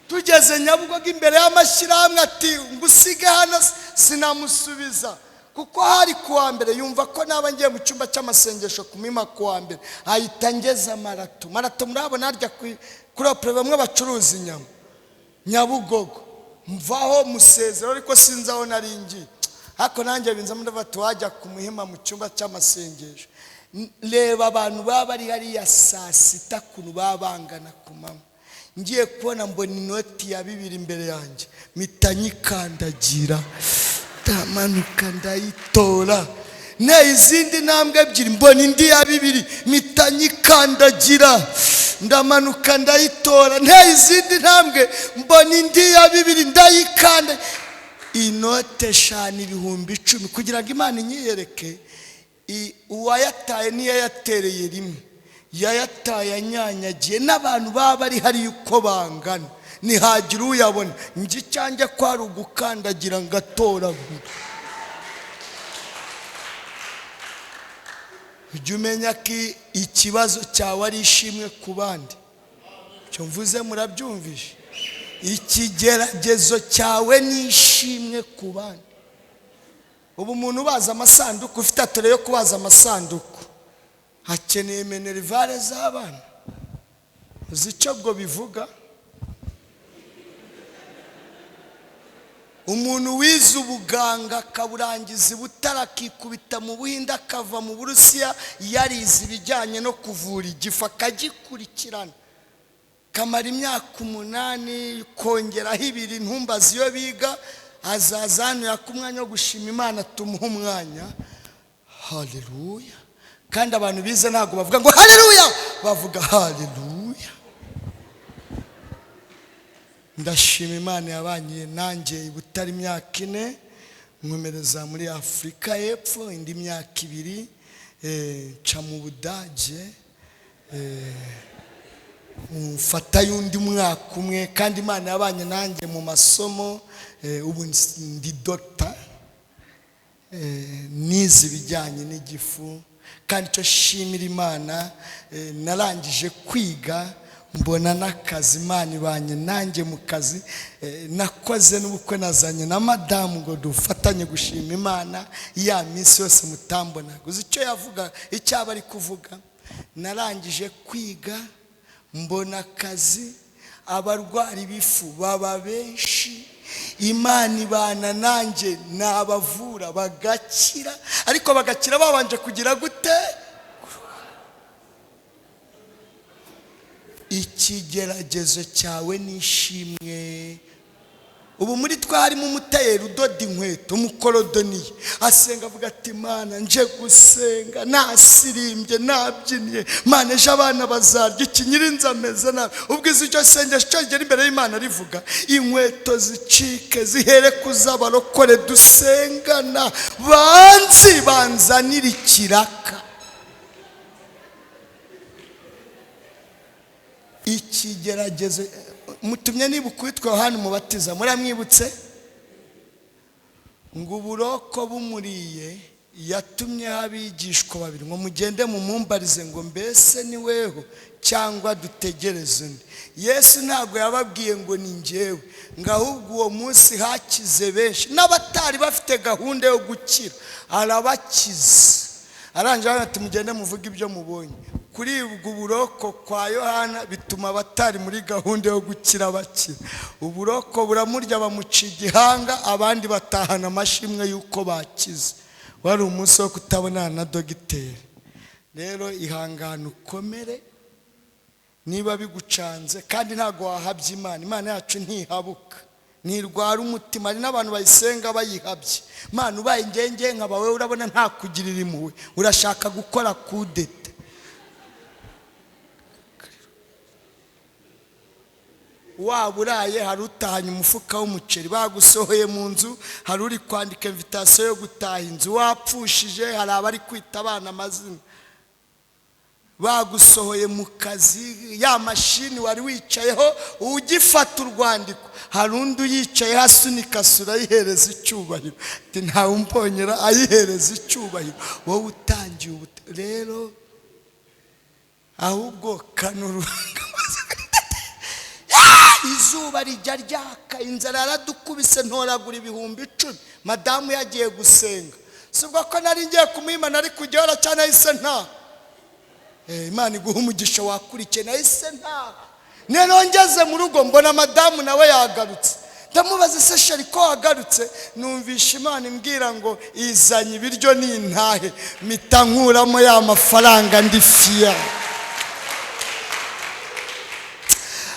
Tugeze Nyabugogo imbere y'amashyirahamwe ati ngusige hano, sinamusubiza kuko hari kuwa mbere. Yumva ko naba ngiye mu cyumba cy'amasengesho kumima kuwa mbere, ahita ngeza marato. Marato murabona harya kuri opera bamwe bacuruza inyama Nyabugogo. Mvaho musezero, ariko sinzi aho nari ngiye. Ariko nanjye binzamo ndavuga ati wajya kumuhima mu cyumba cy'amasengesho. Reba abantu baba bari hariya saa sita kuntu baba bangana ku manywa. Ngiye kubona mbona inoti ya 2 imbere yanjye, mpita nyikandagira, ndamanuka ndayitora. Ne izindi ntambwe 2 mbona indi ya 2, mpita nyikandagira, ndamanuka ndayitora. Ne izindi ntambwe mbona indi ya 2, ndayikanda. Inote 5 10,000 kugira ngo Imana inyiyereke. Uwayataye niyo yatereye rimwe, yayataye anyanyagiye, n'abantu baba bari hari uko bangana, ntihagira uyabona. Njye icyanjye kwari ugukandagira ngatoragura. Ujye umenya ko ikibazo cyawe ari ishimwe ku bandi. Icyo mvuze murabyumvishe? Ikigeragezo cyawe ni ishimwe ku bandi. Ubu umuntu ubaza amasanduku, ufite atore yo kubaza amasanduku, akeneye minerivare z'abana. Uzi icyo bwo bivuga? Umuntu wize ubuganga akaburangiza i Butare, akikubita mu Buhinde, akava mu Burusiya yarize ibijyanye no kuvura igifu, akagikurikirana kamara imyaka 8, kongeraho 2, ntumbaze iyo biga. Azaza hano yaka umwanya wo gushima Imana, tumuhe umwanya. Haleluya! Kandi abantu bize ntabwo bavuga ngo haleluya, bavuga haleluya. Ndashima Imana yabanye nanjye i Butare imyaka 4, nkomereza muri Afurika y'Epfo indi myaka 2, nca mu Budage, mfata y'undi mwaka 1. Kandi Imana yabanye nanjye mu masomo, ubu ndi dogita, nize ibijyanye n'igifu. Kandi icyo shimira Imana, narangije kwiga mbona n'akazi. Imana ibanye nanjye mu kazi, nakoze n'ubukwe, nazanye na madamu ngo dufatanye gushima Imana. Ya minsi yose mutambonaga, uzi icyo yavuga, icyo aba ari kuvuga? Narangije kwiga mbona akazi, abarwara ibifu baba benshi, Imana ibana nanjye, nabavura bagakira, ariko bagakira babanje kugira gute? Ikigeragezo cyawe n'ishimwe. Ubu muri twe harimo umutayeri udoda inkweto, umukorodoniye, asenga avuga ati Mana nje gusenga, nasirimbye, nabyiniye, Mana ejo abana bazarya iki, nyirinzu ameze nabi. Ubwo izi icyo sengesho cyo rigera imbere y'Imana rivuga inkweto zicike zihere kuzabarokore dusengana, banzi banzanira ikiraka. Ikigeragezo mutumye nibuka uwitwa Yohana Umubatiza, muramwibutse? Ngo uburoko bumuriye yatumyeho abigishwa babiri ngo mugende mumumbarize ngo mbese ni weho cyangwa dutegereze undi. Yesu ntabwo yababwiye ngo ni njyewe, ngo ahubwo uwo munsi hakize benshi n'abatari bafite gahunda yo gukira arabakiza. Arangije ati mugende muvuge ibyo mubonye. Kuribwa uburoko kwa Yohana bituma abatari muri gahunda yo gukira bakira. Uburoko buramurya, bamuca igihanga, abandi batahana amashimwe y'uko bakize. Wari umunsi wo kutabonana na dogiteri. Rero ihangane, ukomere niba bigucanze, kandi ntabwo wahabye Imana. Imana yacu ntihabuka, ntirwara umutima. Hari n'abantu bayisenga bayihabye. Imana ubaye ingenge nka wowe, urabona nta kugirira impuhwe, urashaka gukora kudeta. Waba uraye hari utahanye umufuka w'umuceri, bagusohoye mu nzu, hari uri kwandika invitation yo gutaha inzu, wapfushije, hari abari kwita abana amazina, bagusohoye mu kazi, ya mashini wari wicayeho ugifata urwandiko, hari undi uyicaye asunika sura ayihereza icyubahiro, ati ntawe umbonyera, ayihereza icyubahiro, wowe utangiye. Rero ahubwo kanura izuba rijya ryaka, inzara yaradukubise, ntoragura 10,000. Madamu yagiye gusenga, sibwo ko nari ngiye kumuhima, nari kujya cyane, nahise nta. Imana iguha umugisha wakurikiye, nahise nta. None ngeze mu rugo mbona madamu nawe yagarutse, ndamubaza se sheri ko wagarutse? Numvisha Imana imbwira ngo izanye ibiryo nintahe, mpita nkuramo ya mafaranga ndi fiya.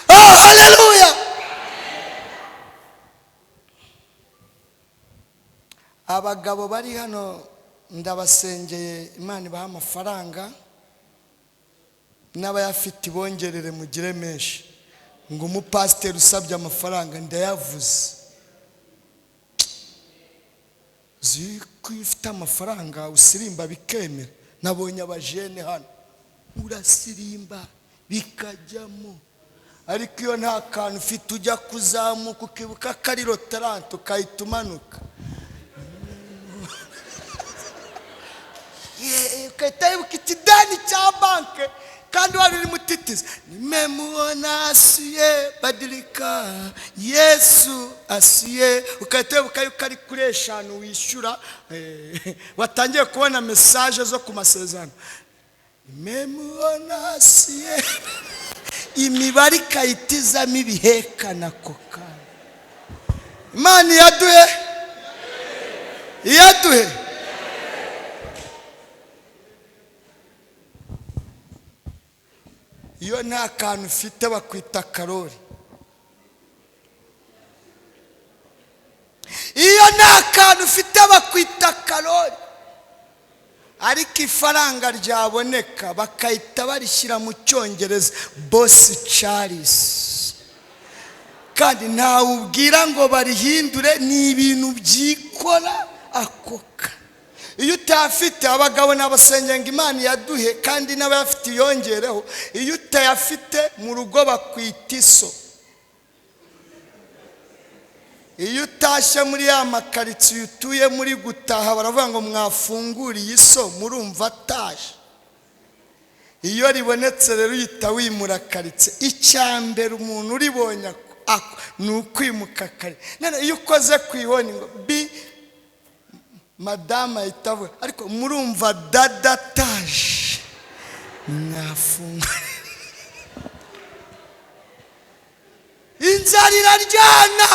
Haleluya! Abagabo bari hano ndabasengeye, Imana ibaha amafaranga, n'abayafite ibongerere mugire menshi. Ngo umupasiteri usabye amafaranga ndayavuze. Uzi ko iyo ufite amafaranga usirimba bikemera. Nabonye abajene hano, urasirimba bikajyamo, ariko iyo nta kantu ufite ujya kuzamuka ukibuka ko ari rotarante ukahita umanuka, ukahita wibuka ikidani cya banke kandi wari urimo utitiza. Nimemuona asiye badilika, Yesu asiye, ukahita wibuka yuko ari kuri 5 wishyura. Watangiye kubona mesaje zo ku masezerano, nimemuona asiye, imibare ikayitizamo ibihekana ako kanya. Imana iyaduhe, iyaduhe. Iyo nta kantu ufite bakwita karori. Iyo nta kantu ufite bakwita karori. Ariko ifaranga ryaboneka bakahita barishyira mu Cyongereza Boss Charles. Kandi ntawe ubwira ngo barihindure, ni ibintu byikora akoka. Iyo utayafite, abagabo n'abasengenga Imana yaduhe kandi n'abayafite yongereho. Iyo utayafite mu rugo bakwita iso. Iyo utashye muri ya makaritsiye utuye muri gutaha baravuga ngo mwafunguriye iso, murumva ataje. Iyo ribonetse rero uhita wimura karitsiye. Icya mbere umuntu uribonye ni ukwimuka kare. None iyo ukoze ku ihoni ngo bi madamu ahita avuga, ariko murumva dada ataje, mwafunga. Inzara iraryana,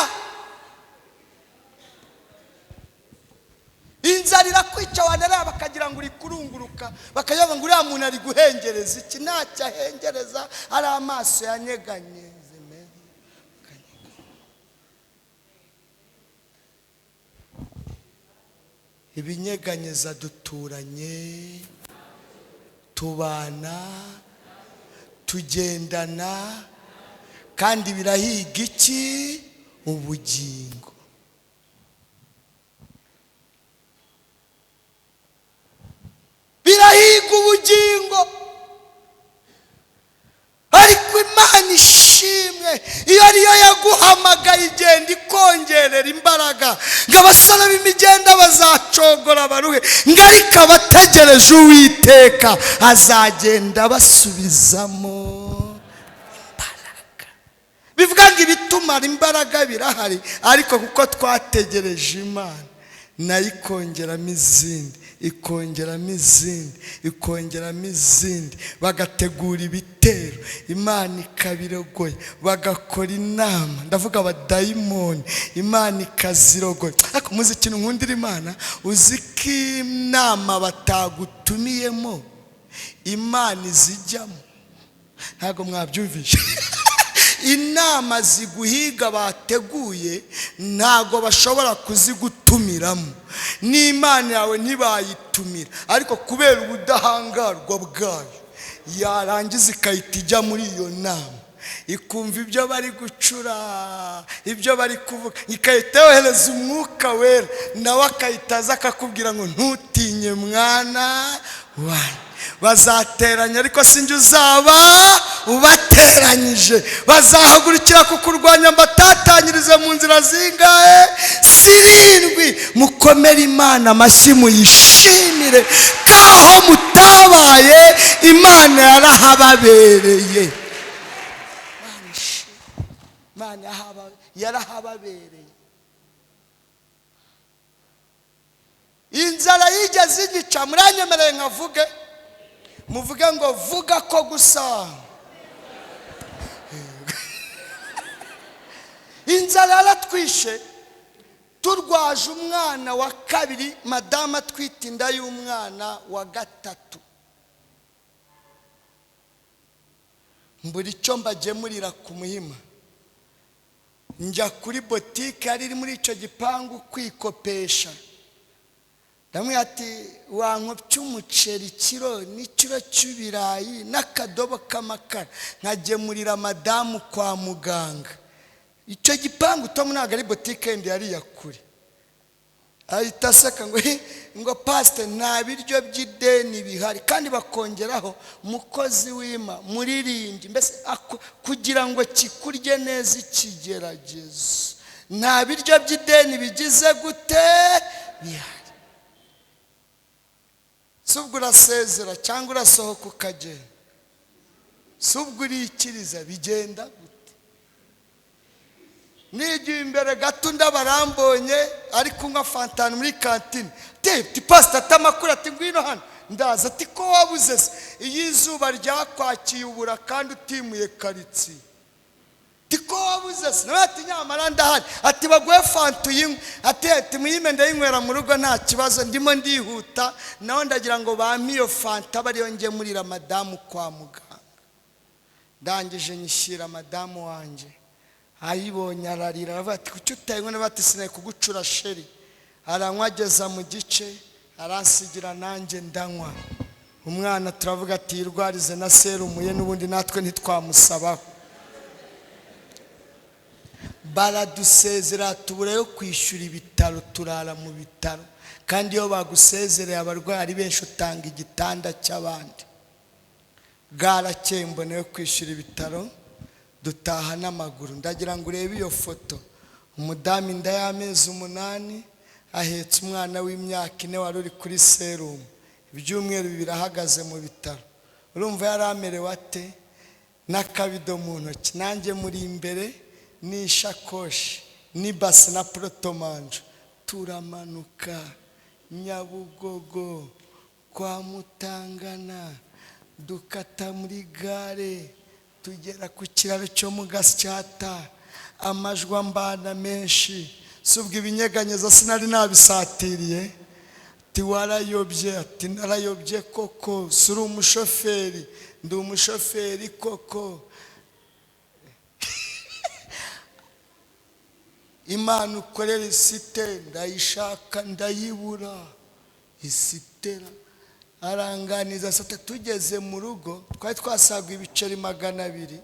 inzara irakwica, wanareba bakagira ngo uri kurunguruka, bakagira ngo uriya muntu ari guhengereza iki. Ntacyo ahengereza, ari amaso yanyeganye. Ibinyeganyeza duturanye, tubana, tugendana, kandi birahiga iki? Ubugingo. Birahiga ubugingo. Ariko Imana ishimwe, iyo ariyo yaguhamagaye igenda ikongerera imbaraga. Ngo abasore b'imigenda bazacogora baruhe, ngo ariko abategereje Uwiteka azagenda basubizamo imbaraga. Bivuga ngo ibitumara imbaraga birahari, ariko kuko twategereje Imana nayo ikongeramo izindi, ikongeramo izindi, ikongeramo izindi. Bagategura ibitero, Imana ikabirogoye. Bagakora inama, ndavuga abadayimoni, Imana ikazirogoye. Ariko muzi ikintu nkundira Imana? Uzi ko inama batagutumiyemo Imana izijyamo? Ntabwo mwabyumvishe. Inama ziguhiga bateguye ntabwo bashobora kuzigutumiramo, n'Imana yawe ntibayitumira, ariko kubera ubudahangarwa bwayo yarangiza ikahita ijya muri iyo nama, ikumva ibyo bari gucura, ibyo bari kuvuga, ikahita yohereza Umwuka Wera, nawe akahita aza akakubwira ngo ntutinye mwana wanjye. Bazateranya ariko sinjye uzaba ubateranyije. Bazahagurukira kukurwanya mbatatanyirize mu nzira zingahe? 7. Mukomere Imana amashyi muyishimire, kaho mutabaye Imana yarahababereye. Imana yarahababereye. Inzara yigeze igica, muranyemereye nkavuge? Muvuge ngo vuga ko gusa. Inzara yaratwishe, turwaje umwana wa kabiri, madamu atwite inda y'umwana wa gatatu. Mbura icyo mbagemurira ku Muhima, njya kuri botike yari iri muri icyo gipangu kwikopesha. Ndamwe ati wankopye umuceri kiro n'ikiro cy'ibirayi n'akadobo k'amakara, nkagemurira madamu kwa muganga. Icyo gipangu Tom ntabwo ari botike yindi yari yakure. Ahita aseka ngo pasite nta biryo by'ideni bihari, kandi bakongeraho mukozi w'Ima muririmbyi, mbese kugira ngo kikurye neza ikigeragezo. Nta biryo by'ideni bigize gute bihari. Si ubwo urasezera cyangwa urasohoka ukagenda, si ubwo urikiriza, bigenda gute? Nigiye imbere gato ndabarambonye ari kunywa fantani muri kantine, ti pasita atamakuru ati ngwino hano, ndaza ati ko wabuze se? Iyo izuba ryakwakiye ubura kandi utimuye karitsiye, Tiko wabuze se? Nawe ati: "Nyamara ndahari." Ati: "Baguhe fanta uyinywe." Ati: "Muyime, ndayinywera mu rugo, nta kibazo, ndimo ndihuta." Nawe ndagira ngo bampe iyo fanta bariyo ngemurira madamu kwa muganga. Ndangije nyishyira madamu wanjye, ayibonye ararira, aravuga ati: "Kuki utayinywa?" Nawe ati: "Sinaye kugucura, chéri." Aranywa, ageza mu gice aransigira, nanjye ndanywa. Umwana turavuga ati: "Yirwarize na serumu ye, n'ubundi natwe ntitwamusabaho." Baradusezera, tubura yo kwishyura ibitaro, turara mu bitaro. Kandi iyo bagusezereye abarwayi ari benshi, utanga igitanda cy'abandi. Bwarakeye, mbona yo kwishyura ibitaro, dutaha n'amaguru. Ndagira ngo urebe iyo foto: umudamu inda y'amezi 8, ahetse umwana w'imyaka 4 wari uri kuri serumu, ibyumweru 2 ahagaze mu bitaro. Urumva yari amerewe ate? N'akabido mu ntoki, nanjye muri imbere n'ishakoshi n'ibase na porte-manger. Turamanuka Nyabugogo kwa Mutangana, dukata muri gare, tugera ku kiraro cyo mu Gasyata, amajwi ambana menshi. Si ubwo ibinyeganyeza sinari nabisatiriye. Ati: "Warayobye." Ati: "Narayobye koko. Si uri umushoferi?" "Ndi umushoferi koko." "Imana ukorera isite ndayishaka ndayibura." Isitera aranganiza sata. Tugeze mu rugo twari twasaguye ibiceri 200.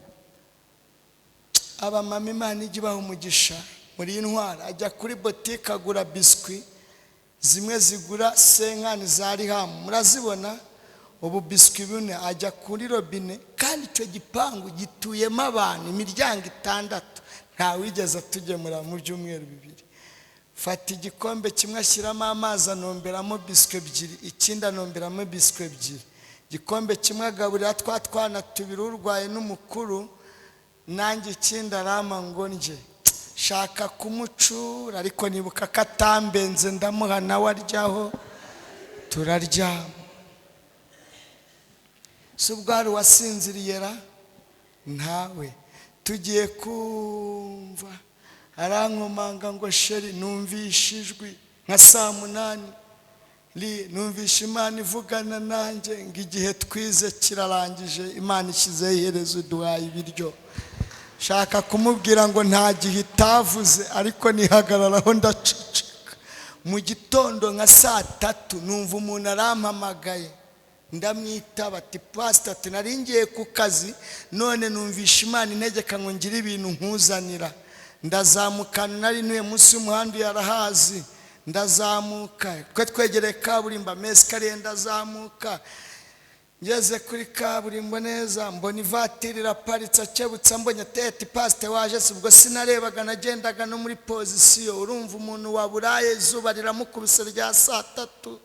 Abamama, Imana ijya ibaha umugisha muri iyi ntwara. Ajya kuri botike agura biscuit zimwe zigura 50 za rihamu, murazibona ubu, biscuit bune. Ajya kuri robine, kandi icyo gipangu gituyemo abantu, imiryango itandatu, ntawigeze atugemura mu byumweru 2. Fata igikombe kimwe, ashyiramo amazi, anomberamo biscuit ebyiri, ikindi anomberamo biscuit ebyiri. Igikombe kimwe agaburira twa twana tubiri, urwaye n'umukuru, nanjye ikindi arama ngo ndye. Shaka kumucura, ariko nibuka ko atambenze, ndamuha nawe aryaho, turaryama. Si ubwo hari uwasinziriye ra? Ntawe. Tugiye kumva arankomanga ngo: "Chéri, numvishe ijwi nka saa 8, numvishe Imana ivugana nanjye ngo igihe twize kirarangije, Imana ishyizeho iherezo, iduhaye ibiryo." Shaka kumubwira ngo nta gihe itavuze, ariko nihagararaho, ndaceceka. Mu gitondo nka saa 3 numva umuntu arampamagaye, ndamwitaba. Ati: "Pasita," ati, "nari ngiye ku kazi, none numvisha Imana integeka ngo ngire ibintu nkuzanira." Ndazamukana, nari ntuye munsi y'umuhanda, yarahazi. Ndazamuka, twe twegereye kaburimbo, ama escalier. Ndazamuka, ngeze kuri kaburimbo neza, mbona ivatiri iraparitse. Akebutse mbonye, ati: "Pasite, waje se?" Ubwo sinarebaga, nagendaga no muri position. Urumva umuntu waburaye, izuba riramukubise rya saa 3.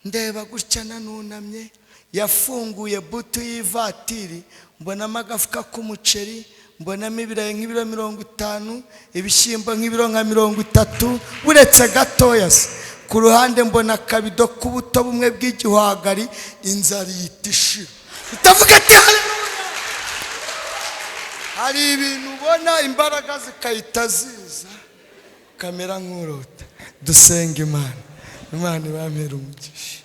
Ndeba gutya, nanunamye, yafunguye boot y'ivatiri, mbonamo agafuka k'umuceri, mbonamo ibirayi nk'ibiro 50, ibishyimbo nk'ibiro nka 30. Buretse gatoya se, ku ruhande mbona akabido k'ubuto bumwe bw'igihwagari. Inzara ihita ishira, itavuga ati: "Haleluya!" Hari ibintu ubona imbaraga zikahita ziza, ukamera nk'urota. Dusenga Imana, Imana ibamera umugisha.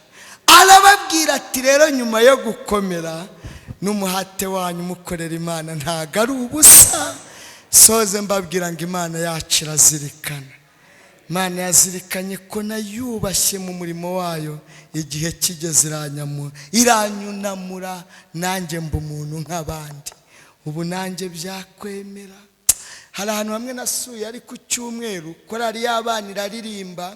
Arababwira ati: "Rero nyuma yo gukomera n'umuhate wanyu mukorera Imana, ntabwo ari ubusa." Soze mbabwira ngo Imana yacu irazirikana. Imana yazirikanye ko nayubashye mu murimo wayo, igihe kigeze iranyunamura, nanjye mba umuntu nk'abandi. Ubu nanjye byakwemera. Hari ahantu hamwe nasuye ari ku cyumweru, korali y'abana iraririmba,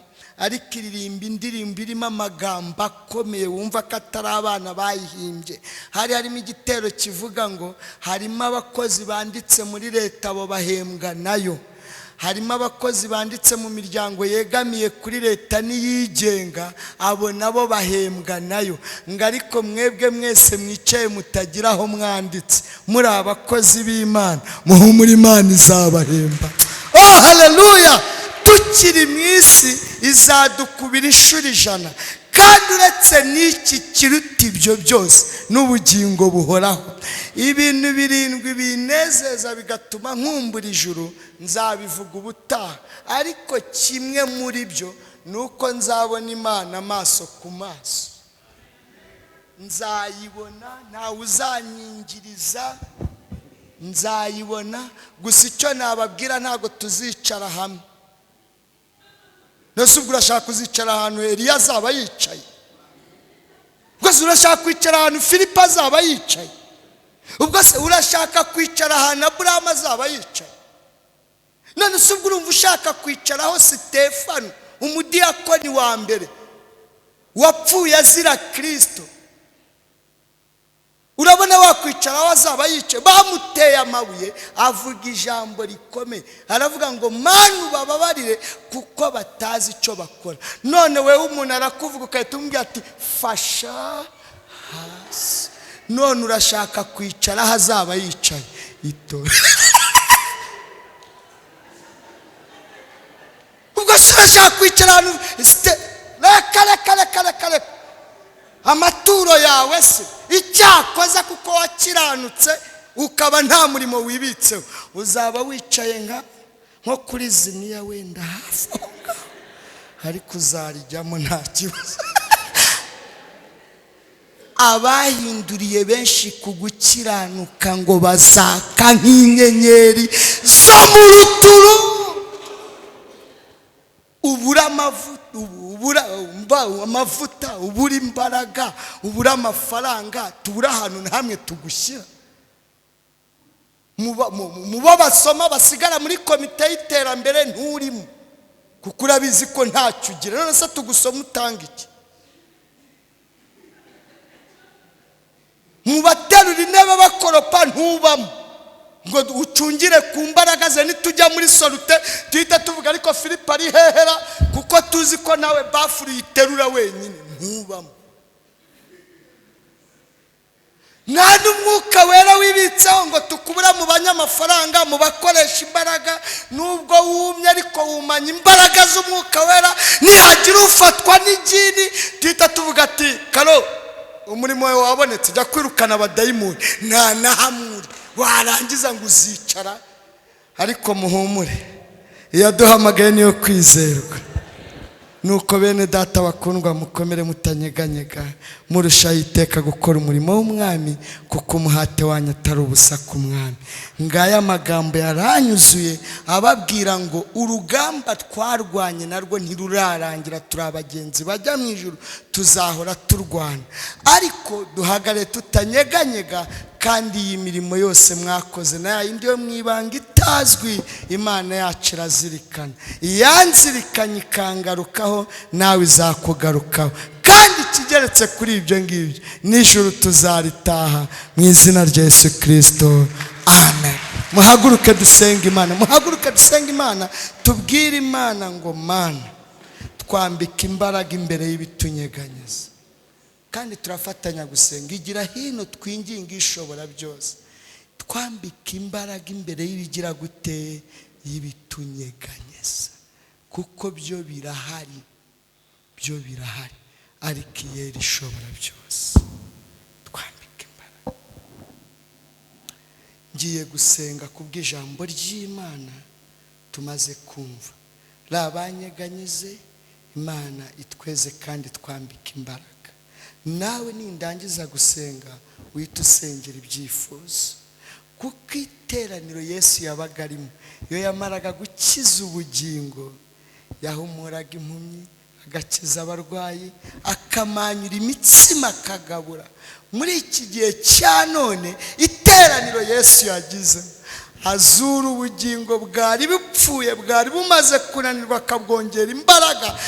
ariko iririmba indirimbo irimo amagambo akomeye, wumva ko atari abana bayihimbye. Hari harimo igitero kivuga ngo harimo abakozi banditse muri leta, abo bahembwa nayo; harimo abakozi banditse mu miryango yegamiye kuri leta n'iyigenga, abo nabo bahembwa nayo; ngo ariko mwebwe mwese mwicaye mutagira aho mwanditse, muri abakozi b'Imana, muhumure, Imana izabahemba. Oh, haleluya! Tukiri mu isi izadukubira inshuro 100. Kandi uretse n'iki kiruta ibyo byose n'ubugingo buhoraho. Ibintu birindwi binezeza bigatuma nkumbura ijuru, nzabivuga ubutaha, ariko kimwe muri byo ni uko nzabona Imana amaso ku maso. Nzayibona, ntawe uzanyingiriza, nzayibona. Gusa icyo nababwira, ntabwo tuzicara hamwe. Nese ubwo urashaka kuzicara ahantu Eliya azaba yicaye? Ubwo se urashaka kwicara ahantu Filipo azaba yicaye? Ubwo se urashaka kwicara ahantu Aburahamu azaba yicaye? None se ubwo urumva ushaka kwicaraho Sitefano, umudiyakoni wa mbere wapfuye azira Kirisito? Urabona wakwicara aho azaba yicaye? Bamuteye amabuye, avuga ijambo rikomeye, aravuga ngo: "Mana, bababarire kuko batazi icyo bakora." None wewe umuntu arakuvuga, ugahita umubwira ati: "Fasha hasi." None urashaka kwicara aho azaba yicaye? Itore. Ubwo se urashaka kwicara ahantu? Reka, reka, reka, reka, reka. Amaturo yawe se icyakoza, kuko wakiranutse ukaba nta murimo wibitseho, uzaba wicaye nko kuri ziniya wenda hafi aho ngaho, ariko uzarijyamo nta kibazo. Abahinduriye benshi ku gukiranuka ngo bazaka nk'inyenyeri zo mu ruturu. Ubura amavuta, ubura amavuta, ubura imbaraga, ubura amafaranga, tubura ahantu na hamwe tugushyira. Mu bo basoma basigara muri komite y'iterambere nturimo, kuko urabizi ko ntacyo ugira. None se tugusoma utanga iki? Mu baterura intebe bakoropa ntubamo, ngo ucungire ku mbaraga ze. Nitujya muri sorute tuhita tuvuga: "Ariko Filipo ari hehera?" Kuko tuzi ko nawe bafure uyiterura wenyine. Ntubamo. Nta n'umwuka wera wibitseho ngo tukubura mu banyamafaranga, mu bakoresha imbaraga. Nubwo wumye, ariko wumanye imbaraga z'umwuka wera. Nihagira ufatwa n'igini, tuhita tuvuga ati: "Karo, umurimo wawe wabonetse, jya kwirukana abadayimoni." Nta na hamwe uri. Warangiza ngo uzicara? Ariko muhumure, iyaduhamagaye niyo kwizerwa. Nuko bene data bakundwa, mukomere mutanyeganyega, murushaho iteka gukora umurimo w'umwami, kuko umuhate wanyu atari ubusa ku mwami. Ngaya amagambo yaranyuzuye, ababwira ngo urugamba twarwanye narwo ntirurarangira. Turi abagenzi bajya mu ijuru, tuzahora turwana, ariko duhagare tutanyeganyega. Kandi iyi mirimo yose mwakoze na yindi yo mu ibanga itazwi, Imana yacu irazirikana. Iyanzirikanye ikangarukaho, nawe izakugarukaho. Kandi ikigeretse kuri ibyo ngibyo, nijoro tuzaritaha mu izina rya Yesu Kirisito, amen. Muhaguruke dusenga Imana, muhaguruke dusenga Imana. Tubwire Imana ngo: "Mana, twambika imbaraga imbere y'ibitunyeganyeza." Kandi turafatanya gusenga. Igira hino, twinginga Ishobora byose, twambika imbaraga imbere y'ibigira gute? Y'ibitunyeganyeza. Kuko byo birahari, byo birahari, ariko iyera Ishobora byose twambika imbaraga. Ngiye gusenga kubw'ijambo ry'Imana tumaze kumva. Rabanyeganyize, Imana itweze kandi twambika imbaraga. Nawe nindangiza gusenga, uhita usengera ibyifuzo, kuko iteraniro Yesu yabaga arimo, iyo yamaraga gukiza ubugingo, yahumuraga impumyi, agakiza abarwayi, akamanyura imitsima, akagabura. Muri iki gihe cya none, iteraniro Yesu yagize, azura ubugingo bwari bupfuye, bwari bumaze kunanirwa, akabwongera imbaraga,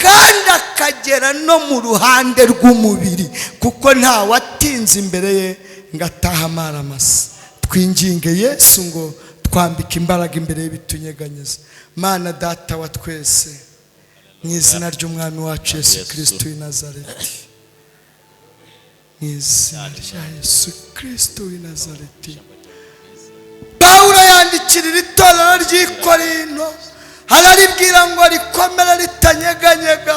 kandi akagera no mu ruhande rw'umubiri, kuko ntawatinze imbere ye ngo atahe amaramasa. Twinginge Yesu ngo twambike imbaraga imbere y'ibitunyeganyeza. Mana Data wa twese, mu izina ry'umwami wacu Yesu Kirisito w'i Nazareti, mu izina rya Yesu Kirisito w'i Nazareti. Pawulo yandikira iri torero ry'i Korinto, araribwira ngo rikomere ritanyeganyega.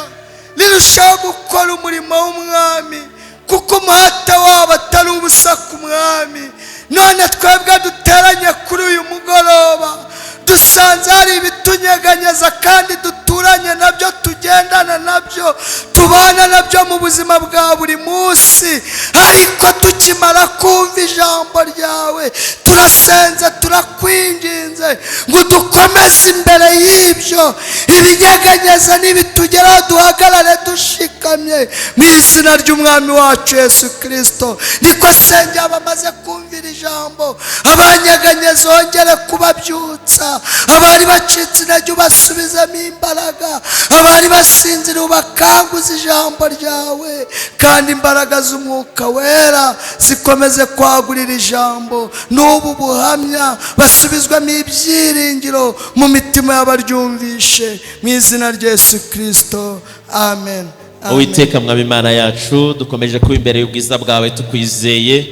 rirushaho gukora umurimo w'umwami, kuko umuhate wabo atari ubusa ku mwami. None twebwe duteranye kuri uyu mugoroba, dusanze hari ibitunyeganyeza kandi duturanye nabyo, tugendana nabyo, tubana nabyo mu buzima bwa buri munsi. Ariko tukimara kumva ijambo ryawe, turasenze, turakwinginze ngo dukomeze imbere y'ibyo ibinyeganyeza n'ibitugeraho, duhagarare dushikamye mu izina ry'umwami wacu Yesu Kristo. Niko sengera bamaze kumvira ijambo, abanyeganyeza wongere kubabyutsa, abari bacitse intege ubasubizemo imbaraga, abari basinziriye ubakanguze ijambo ryawe, kandi imbaraga z'umwuka wera zikomeze kwagurira ijambo n'ubu buhamya, basubizwemo ibyiringiro mu mitima y'abaryumvishe, mu izina rya Yesu Kristo, amen. Amen. Uwiteka mwami Imana yacu, dukomeje kuba imbere y'ubwiza bwawe tukwizeye,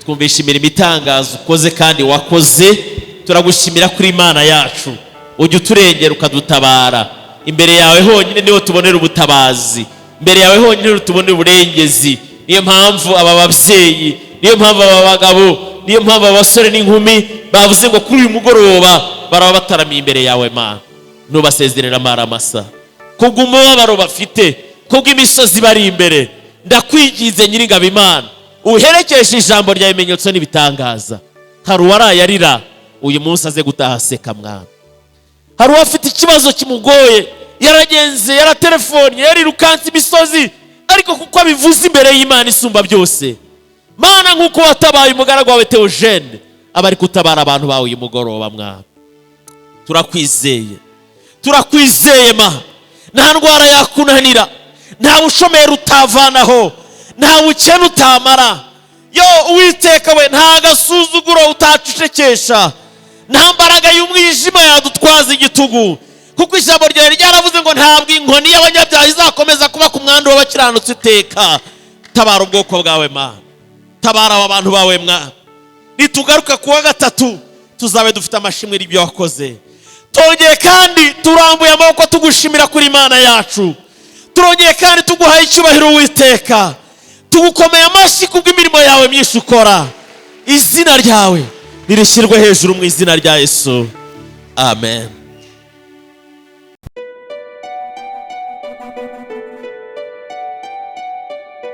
twumvisha imirimo itangaza ukoze kandi wakoze. Turagushimira kuri Imana yacu, ujya uturengera ukadutabara. Imbere yawe honyine niho tubonera ubutabazi, imbere yawe honyine niho tubonera uburengezi. Niyo mpamvu aba babyeyi, niyo mpamvu aba bagabo, niyo mpamvu aba basore n'inkumi bavuze ngo kuri uyu mugoroba baraba bataramiye imbere yawe Mana. Nubasezerera amaramasa kubw'umubabaro bafite, kubw'imisozi bari imbere. Ndakwinginze Nyiringabo Imana, uherekeshe ijambo rya bimenyetso n'ibitangaza. Hari uwaraye arira, uyu munsi aze gutaha aseka mwana. Hari uwafite ikibazo kimugoye, yaragenze, yaratelefonnye, yarirukanse imisozi, ariko kuko abivuze imbere y'Imana isumba byose, Mana, nk'uko watabaye umugaragu wawe Theogene, aba ari kutabara abantu bawe uyu mugoroba mwana. Turakwizeye, turakwizeye ma. Nta ndwara yakunanira, nta bushomeri utavanaho, nta bukene utamara. Yo Uwiteka we, nta gasuzuguro utacecekesha, nta mbaraga y'umwijima yadutwaza igitugu, kuko ijambo ryawe ryaravuze ngo ntabwo inkoni y'abanyabyaha izakomeza kuba ku mwandu w'abakiranutsi iteka. Tabara ubwoko bwawe Mana, tabara aba bantu bawe mwana. Nitugaruka kuwa gatatu tuzabe dufite amashimwe y'ibyo wakoze. Tongeye kandi turambuye amaboko tugushimira kuri Imana yacu, turongeye kandi tuguhaye icyubahiro Uwiteka, tugukomeye amashyi kubw'imirimo yawe myinshi ukora. Izina ryawe nirishyirwe hejuru mu izina rya Yesu, amen.